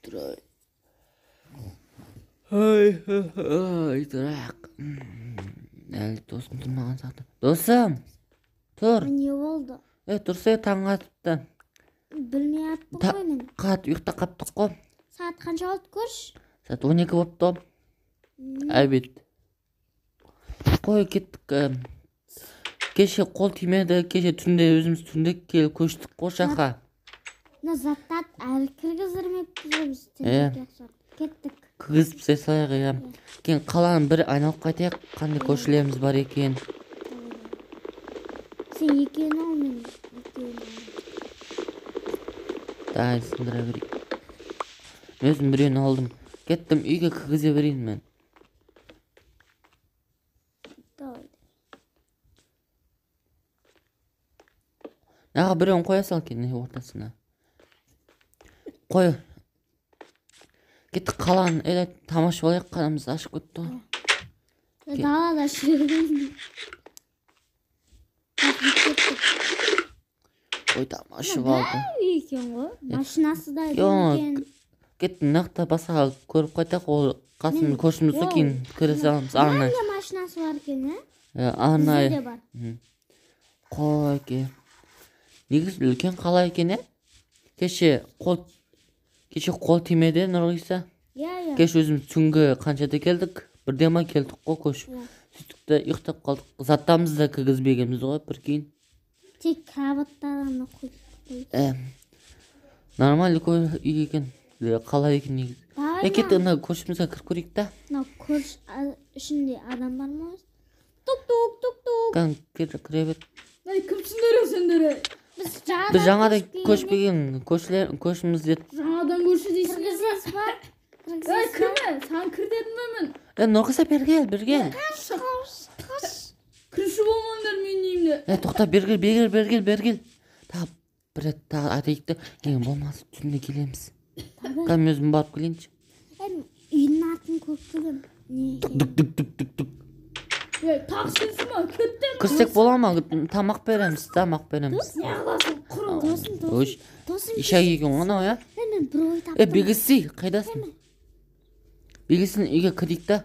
Тұрайық. Ай, ай, тұрайық. Әлі досым тұрмаған сияқты. Досым, тұр. Не болды? Тұрса, таң атыпты. Білмей аттым ғой мен. Қатты ұйықтап қаптық қой. Сағат қанша болды, көрші? Сағат 12 болыпты. Обед. Қой, кеттік. Кеше қол тимеді, кеше түнде өзіміз түнде келіп көштік қой жаққа. Мына заттарды әлі кіргіздірмеппіз ғой біз. Кеттік. Кіргізіп тастай салайық, иә. Кейін қаланы бір айналып қайтайық, қандай көршілеріміз бар екен. Сен екеуін ал, мен екеуін алайын. Давай, сындыра берейік. Мен өзім біреуін алдым. Кеттім, үйге кіргізе берейін мен. Давай. Аға, біреуін қоя сал екен ортасына. Қой. Кеттік қаланы, эле тамаша болайық, қарнымыз ашып кетті ғой. Далада жүрмін. Ой, тамаша болды. Екен ғой. Машинасы да екен. Кеттім, нақты басқа көріп қайтайық, ол қасымыз көршіміз ғой, кейін кіре саламыз. Арнайы. Қандай машинасы бар екен, ә? Арнайы. Бізде де бар. Қой, екен. Негізі үлкен қала екен, ә? Кеше қол тимеді, Нұрғиса. Иә, иә. Кеше өзіміз түнгі қаншада келдік? Бірде ма келдік қой көшіп. Сөйттік те ұйықтап қалдық. Заттарымызды да кіргізбегенбіз ғой, бір кейін. Тек кроваттарына қойып қойдық. Нормально үй екен, қала екен негізі. Кеттік, мына көршімізге кіріп көрейік та. Мынау көрші ішінде адам бар ма? Тук-тук, тук-тук. Кәдімгі кіре бер. Ей, кімсіңдер сендер? Біз Біз жаңадан көшпеген көршіміз деді. Жаңадан көрші дейсің. Кіргізесіз ба? Ей, кірме, саған кір дедім бе мен? Нұрғиса, бері кел, бері кел. Қаш, қаш. Кірші болмаңдар менің үйімде. Тоқта, бері кел, бері кел, бері кел, бері кел. Тағы бір рет тағы айтайық та, егер болмаса түнде келеміз. Кәдімгі мен өзім барып келейінші. Үйдің атын көріп келемін. Не Түк, түк, түк, түк, түк, түк. Ей, тағы сенсің ба? Кеттім. Кірсек бола ма? Тамақ береміз, тамақ береміз. Не қыласың? Құры. Досым, досым, досым. Ишак екен ғой анау, иә? Мен бір ой таптым. Бегісей, қайдасың? Бегісін үйге кірейік та.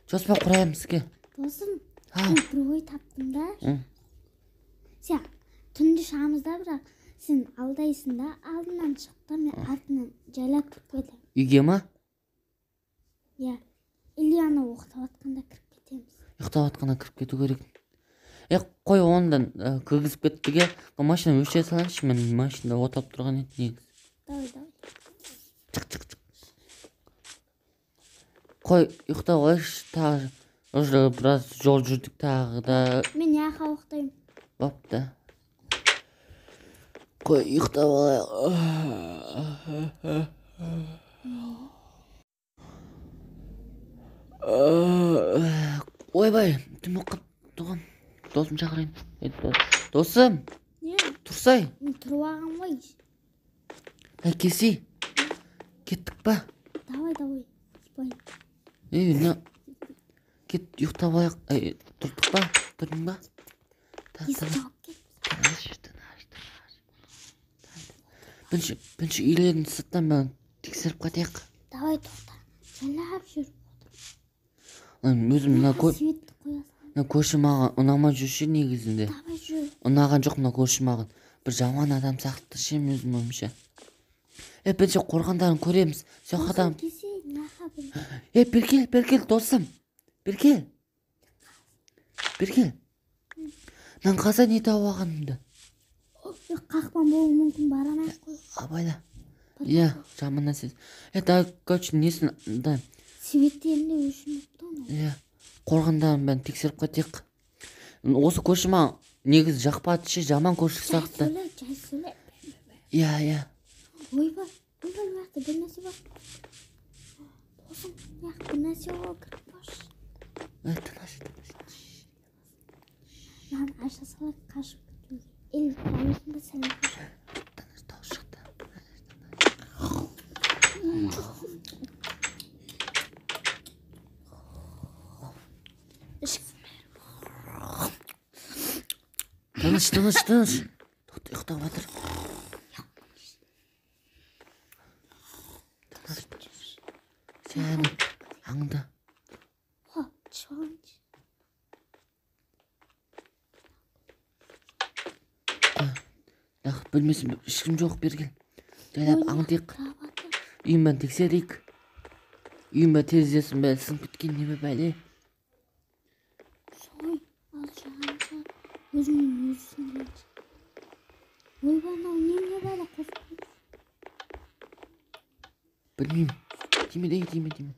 Жоспар құраймыз ке. Досым, мен бір ой таптым да. Сен түнде шығамыз да, бірақ сен алдайсың да, алдынан шық та, мен артынан жайлап кіріп кетемін. Үйге ма? Иә. Или анау ұйықтап жатқанда кіріп кетеміз. Ұйықтап жатқанда кіріп кету керек. Қой, ондан кіргізіп кеттік, е. Машина өшіре салайыншы, мен машинада от алып тұрған еді негізі. Давай, давай. Чық, чық, чық. Қой, ұйықтап алайықшы, тағы уже біраз жол жүрдік тағы да. Мен неғып ұйықтаймын? Бопты. Қой, ұйықтап алайық. Ойбай, түн болып қалыпты ғой. Досым шақырайын. Досым. Не? Тұрсай. Мен тұрып алғам ғой. Келсей. Кеттік па? Давай, давай. Спай. Ей, кет, ұйықтап алайық. Тұрдық па? Тұрдың ба? Есік жауып кет. Тыныш, тыныш, тыныш. Бірінші үйлердің сырттан бәрін тексеріп қайтайық. Давай, тоқта. Жайлап жүріп отыр. Өзім мына Светті қоя салайын. Мына көрші маған ұнамай жүрші негізінде. Давай жүр. Ұнаған жоқ мына көрші маған. Бір жаман адам сияқты ше өзім ойымша. Бірінші қорғандарын көреміз. Сол адам. Бері кел, бері кел, досым. Бері кел. Бері кел. Мынаны қаза не тауып алғанымды. Қақпан болуы мүмкін, бара алмай ақ қой. Абайла. Иә, жаман нәрсе. Да, короче, несін, да. Светтерін де өшірмепті оны. Иә, қорғандарын бәрін тексеріп қайтайық. Осы көрші маған негізі жақпады ше, жаман көрші сияқты. Жай сөйле, жай сөйле. Иә, иә. Ойбай, ойбай, мына жақта бір нәрсе бар. Досым, мына жақта бір нәрсе бар, кіріп баршы. Тыныш, тыныш. Мынаны аша салайық, қашып кетуге. Или аузында сәлем қашып. Тыныш, дауыс шықты. Тыныш, тыныш, тыныш. Тоқта, ұйықтап жатыр. Сен аңда. Ақ бөлмесін ешкім жоқ, бері кел. Жайлап аңдиық. Үйін бәрін тексерейік. Үйін бәрі терезесін бәрі сынып кеткен неме бәле. Сой, ал жағанша өзіңнен өзі сындырайыншы. Ойбай, анау немене бәле қосып қойды? Білмеймін. Тиме, тиме, тиме.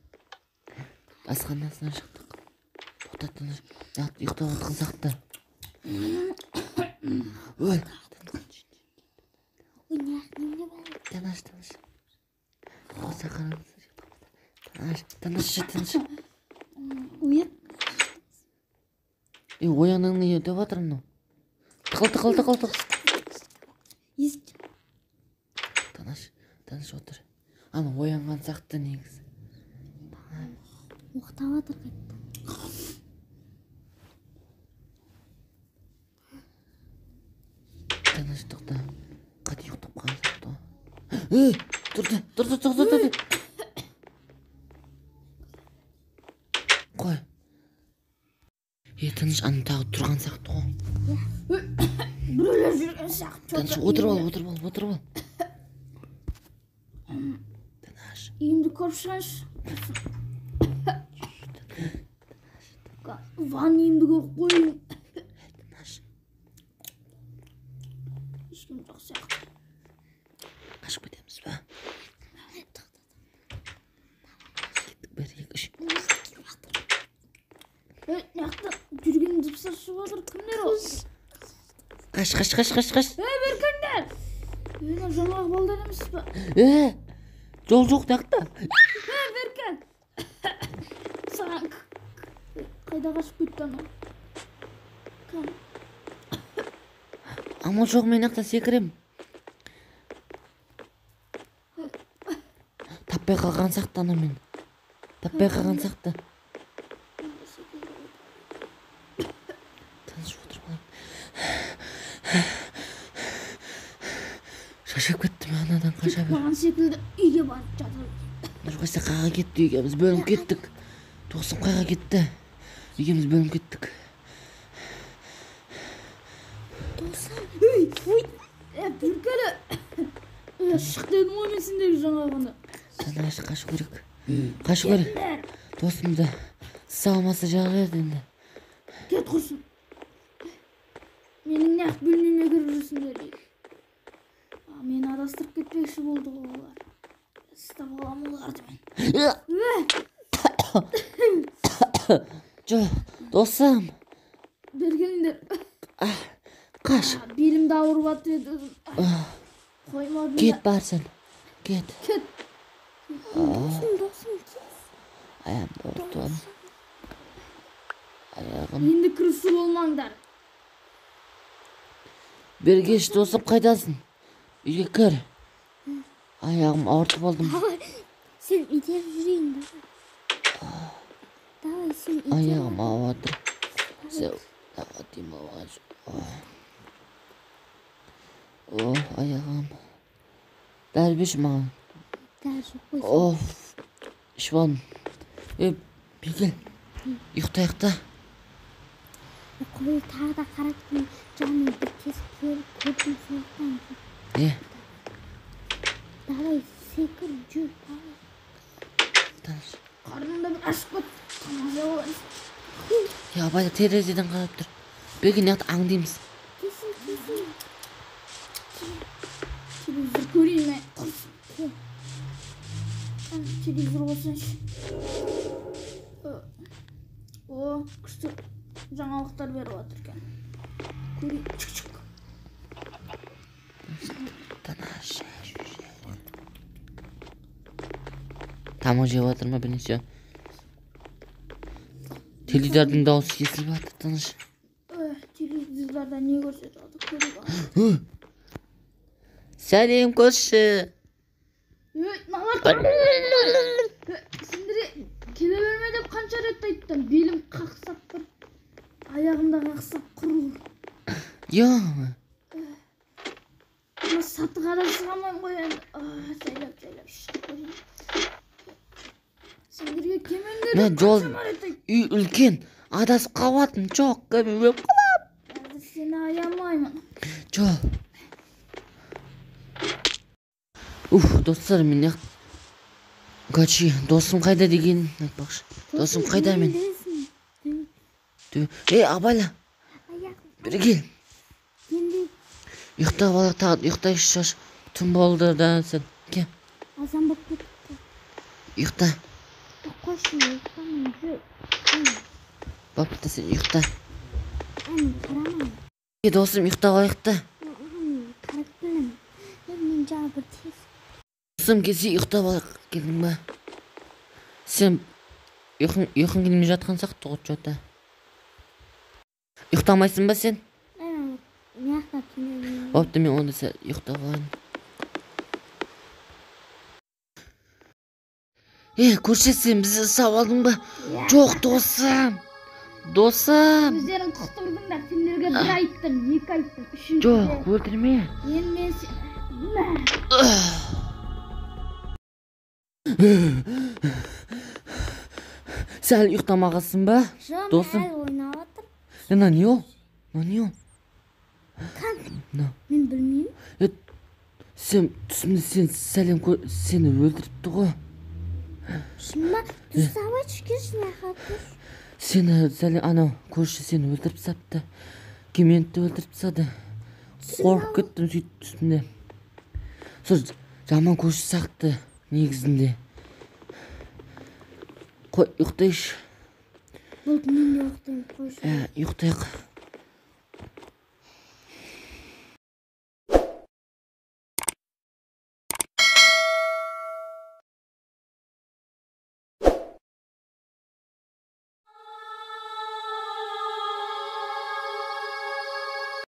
Асханасынан шықтық. Тоқта, тыныш. Ұйықтап жатқан сияқты. Ой. Ой, немене бәле? Тыныш, тыныш. Қоса қараңыз. Тыныш, тыныш, тыныш. Оят. Е, ояның не деп жатыр мынау? Тықыл, тықыл, тықыл, тықыл. Есік. Тыныш, тыныш отыр. Ана оянған сияқты негізі. Ұйықтап жатыр қайтадан. Тыныш тоқта. Қате ұйықтап қалған сияқты. Ей, тұрды, тұрды, тұрды, тұрды. Қой. Е, тыныш, ана тағы тұрған сияқты ғой. Біреулер жүрген сияқты. Тыныш, отырып ал, отырып ал, отырып ал. Тыныш. Үйімді көріп шығайыншы. Ван үйімді көріп қояйын. Тыныш. Ешкім жоқ сияқты. Қашып кетеміз ба? Кеттік, 1, 2, 3. Ей, мына жүрген дыбыстар шығып жатыр. Кімдер ол? Қаш, қаш, қаш, қаш, қаш. Ей, беркеңдер! Ей, мына жаңағы балдар емес па? Е, жол жоқ мына. Ей, Беркен! Саған қайда қашып кетті анау? Кім? Амал жоқ, мен мына секірем. Таппай қалған сияқты ана мен. Таппай қалған сияқты. Тыныш отырып алайын. Шаршап кеттім, анадан қаша бер. Маған секілді үйге барып жатыр. Нұрғиса қайға кетті үйге? Біз бөлініп кеттік. Досым қайға кетті? Үйге біз бөлініп кеттік. Досым. Ей, ой, бүркелі. Шық дедім ғой мен сендерге жаңағыны. Тыныш, қашу керек. Қашу керек. Досымды салмаса жарар енді. Кет құрсын. Менің неғып бөлмеме кіріп жүрсіңдер дейді. Мені адастырып кетпекші болды ғой олар. Ұстап аламын оларды мен. Жоқ, досым. Бергеніңдер. Қаш. Белімді ауырып жатыр еді. Қоймадым. Кет барсын. Кет. Кет. Досым, досым, кет. Аяғымды ауыртып. Аяғым. Енді кірісу болмаңдар. Бергеш, досым, қайдасың? Үйге кір. Аяғым ауыртып алдым. Давай, сен итеріп жүрейін, давай. Давай, сен итеріп. Аяғым ауырып жатыр. Сен демалған. О, аяғым. Дәрі берші маған. Дәрі жоқ қой. Оф, ішіп алдым. Е, Бекел, ұйықтайық та. Қой, тағы да қарап жаным бір кесіп көрдім сондықтан. Не? Давай, секір, жүр, давай. Тыныш. Қарным да бір ашып кетті. Тамақ жеп алайын. Е, абай терезеден қарап тұр. Бекел, мына жақта аңдимыз. Кесін, кесін. Телевизор көрейін мен. Құрсын. Телевизор болсыншы. О, күшті жаңалықтар беріп жатыр екен. Көрейін. Чик-чик. Тыныш. Тамақ жеп жатыр ма бірнеше? Теледидардың дауысы естіліп жатыр, тыныш. Теледидарда не көрсетіп жатыр? Көрейік. Сәлем, көрші. Ей, мыналар сендер келе берме деп қанша рет айттым. Белім қақсап тұр. Аяғым да қақсап құрғыр. Йо. Мына сатыға да шыға алмаймын ғой енді. Жайлап, жайлап шығып көрейін. Мә, жол үй үлкен, адасып қалып, жоқ, мен өліп қаламын. Қазір сені аямаймын. Жоқ. Уф, достар, мен короче, досым қайда деген айтпақшы. Досым қайда мен? Ей, абайла. Бері кел. Ұйықтап алайық, тағы ұйықтайықшы, шаш. Түн болды да сен. Кел. Азан болып кетті. Ұйықта. Қойшы, ұйықтамаймын. Бопты, сен ұйықта. Әне, қарамаймын. Ей, досым, ұйықтап алайық та. Қарап келемін. Мен жаңа бір тез. Досым, келсе ұйықтап алайық. Келдің ба? Сен ұйқың келмей жатқан сияқты ғой, чё-то. Ұйықтамайсың ба сен? Бопты, мен онда сәл ұйықтап алайын. Е, көрші, сен бізді ұстап алдың ба? Жоқ, досым. Досым. Өздерің құтырдыңдар, сендерге бір айттым, екі айттым, үшінші. Жоқ, өлтірме. Енді мен Сәл ұйықтамағансың ба? Жоқ, Досым. Әлі ойнап жатыр. Мына не ол? Мына не ол? Мен білмеймін. Сен түсімде сен сәлем сені өлтіріпті ғой. Шын ба? Дұрыстап айтшы, келші, мына тұр. Сені сәлем анау көрші сені өлтіріп тастапты. Мені де өлтіріп тастады. Қорқып кеттім сөйтіп түсімде. Сол жаман көрші сияқты негізінде. Қой, ұйықтайшы. Болды, мен де ұйықтаймын, қойшы. Ұйықтайық.